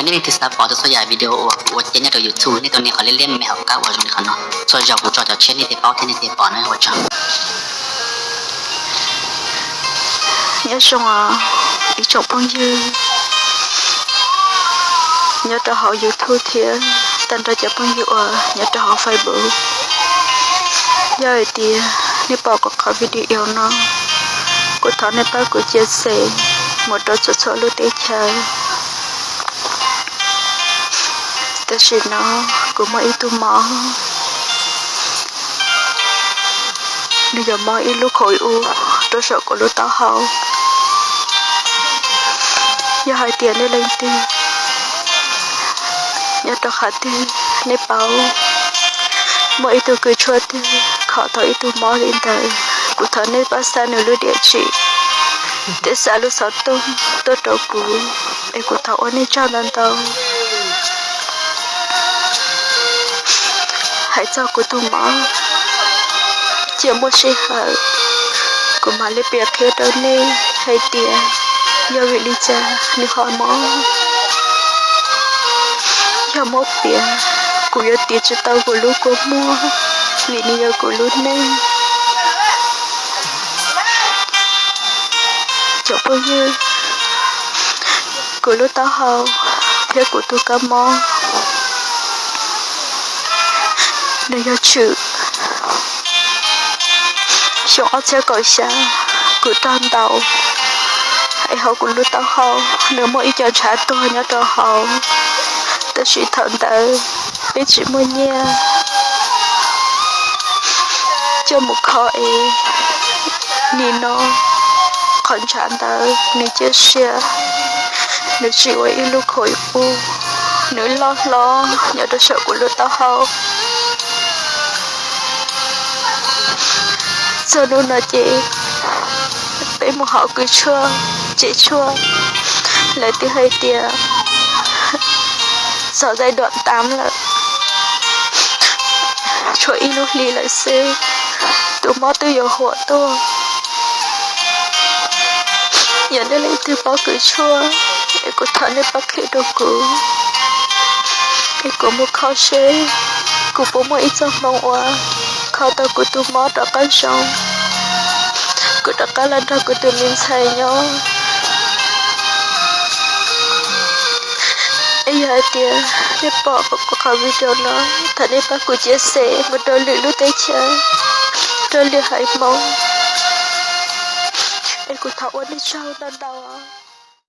Yog nej leej twg xav pom txhua yam video uas kuv ua cia nyob rau YouTube, nej tuaj nias qhov liab liab me me hauv qab uas zoo li qhov no. Txhua zaus kuv tso cov tshiab nej thiaj paub thiab nej thiaj pom na, ua tsaug. Nyob zoo os ib tsoom phooj ywg nyob rau hauv YouTube thiab tag nrho cov phooj ywg uas nyob rau hauv Facebook. Yog hais tias nej pom kuv qhov video no, kuv thov nej pab kuv share mus rau txhua txhua lub teb chaws. Tam sim no kuv muaj ib tug mob, nws yog mob ib lub khov u rau saum kuv lub taub hau. Yog hais tias nej leej twg nyob rau qhov twg nej paub muaj ib tug kws tshuaj twg kho tau ib tug mob li ntawd, kuv thov nej pab xa nws lub diam tsim thiab xa lub xov tooj tuaj rau kuv, es kuv thov ua nej tsaug ntau ntau. Hais txog kuv tus mob, cia muaj sij hawm kuv mam li piav qhia rau nej hais tias yog vim li cas nws ho mob. Yog muab piav, kuv yuav piav tsis tau kuv lub kua muag, vim nws yog kuv lub neej. Cov phooj ywg, kuv lub taub hau thiab kuv tus kab mob nws yog tshwm xyoo ob txhiab kaum xya, kuv raug ntaus es hauv kuv lub taub hau nws muaj ib co ntshav tuag nyob rau hauv. Tab sis thaum ntawd peb tsis muaj nyiaj coj mus kho es nim no qhov ntshav ntawd nws ciaj sia, nws tsim ua ib lub khov u, nws loj hlob nyob rau saum kuv lub taub hau. Txog hnub no ces peb mus hauv kws tshuaj, tsev tshuaj, lawv twb hais tias txog giai đoạn tám lawm, tshuav ib lub hli lawm xwb, tus mob twb yuav huam tuaj. Yog nej leej twg paub kws tshuaj es kuv thov nej pab qhia rau kuv, es kuv mus kho seb kuv puas muaj ib txoj hmoo uas kho tau kuv tus mob rov qab zoo, kuv rov qab los nrog kuv tus me ntxhais nyob. Es yog hais tias nej pom kuv qhov video no, thov nej pab kuv share mus rau lwm lub teb chaws, rau lwm haiv Hmoob, es kuv thov ua nej tsaug ntau ntau.